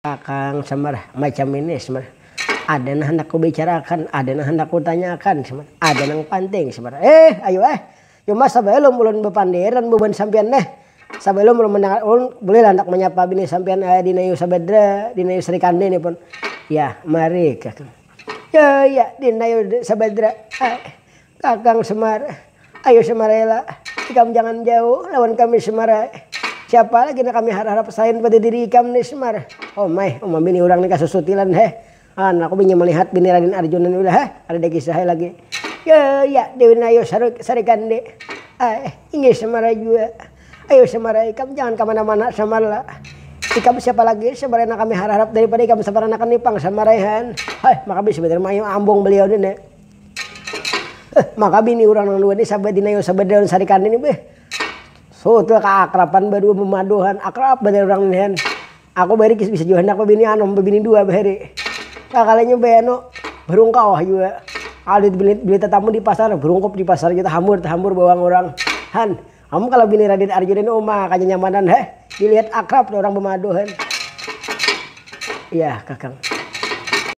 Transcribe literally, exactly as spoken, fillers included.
Kakang Semar, macam ini Semar. Ada nang hendak kubicarakan, ada nang hendak kutanyakan Semar. Ada nang penting Semar. Eh, ayo eh. Cuma sebelum ulun bepanderan bubuhan sampian neh. Sebelum ulun mendengar ulun boleh lah hendak menyapa bini sampian eh, Dinayu Sabadra, Dinayu Sri Kandi ni pun. Ya, mari Kakang. Ya, ya, Dinayu Sabadra. Eh, Kakang Semar. Ayo Semar lah. Ikam jangan jauh lawan kami Semar. Siapa lagi nak kami harap-harap selain pada diri ikam nih Semar. Oh mai, uma bini orang nih kasusutilan heh. An, aku bini melihat bini Raden Arjuna nih udah heh. Ada kisah lagi. Ya, ya, Dewi Nayo Sari Kandi. Ah, inggih Semar juga. Ayo Semar, ikam jangan kemana-mana Semar lah. Ikam siapa lagi Semar nak kami harap-harap daripada ikam Semar anak nipang Semar han. Hai, maka bisa bener mayu ambung beliau nih. Eh, maka bini orang nang dua ni sabar dinayu sabar daun sarikan ini beh. Sutul keakraban berdua memaduhan akrab bener orang ini han. Aku bari kis bisa juga hendak bini anom bini dua bahari. Kakalinya beno berungkau juga. Ada beli, beli tetamu di pasar berungkup di pasar kita hambur hambur bawang orang. Han, kamu kalau bini Radit Arjuna ini oma kanyamanan heh. Dilihat akrab orang memaduhan. Iya kakang.